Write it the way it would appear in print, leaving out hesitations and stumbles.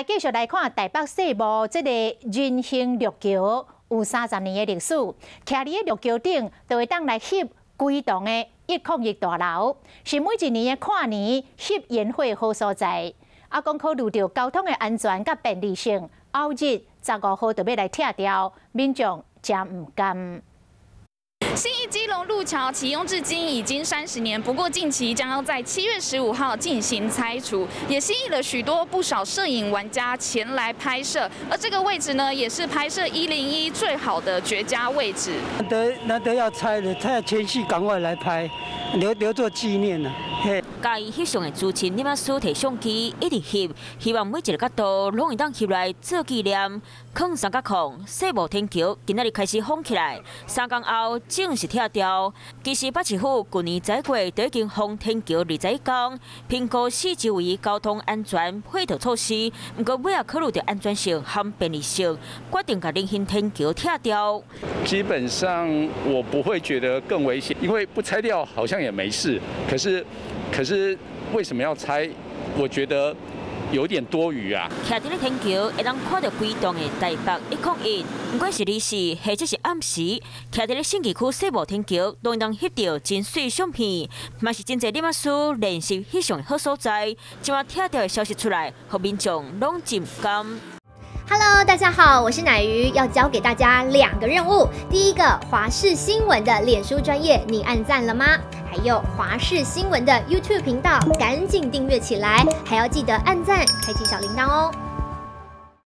繼續來看台北細武這个人行陸橋有30年的歷史，徛佇个陸橋頂就會當來翕規棟的101大樓，是每一年的跨年翕煙火好所在。啊，講考慮著交通的安全佮便利性，後日15號就欲來拆掉，民眾誠毋甘。信義基隆路橋啟用至今已經30年，不過近期將要在7月15號進行拆除，也吸引了許多不少攝影玩家前來拍攝。而這個位置呢，也是拍攝101最好的絕佳位置。難得難得要拆了，拆前夕趕快來拍，留作紀念啊。嘿。佮意翕相的主持人馬斯提相機一直翕，希望每一個角度攏會當翕來做紀念。03甲0，細武天橋今仔日開始封起來，3工後正式拆掉。其實北市府舊年十一月就已經封天橋21工，評估四周圍交通安全配套措施，毋過尾仔考慮著安全性和便利性，決定共人行天橋拆掉。基本上我不會覺得更危險，因為不拆掉好像也沒事。可是為什麼要拆？我覺得有點多餘啊。徛佇咧天橋，會當看著規棟的台北101，毋管是日時或者是暗時，徛佇咧信義區細武天橋，攏會當翕著真媠相片，嘛是真濟理髮師練習翕相的好所在。這馬拆掉的消息出來，予民眾攏真毋甘。 Hello，大家好，我是乃瑜，要交給大家兩個任務。第一個，華視新聞的臉書專頁，你按讚了嗎？還有華視新聞的 YouTube 頻道，趕緊訂閱起來，還要記得按讚，開啟小鈴鐺哦。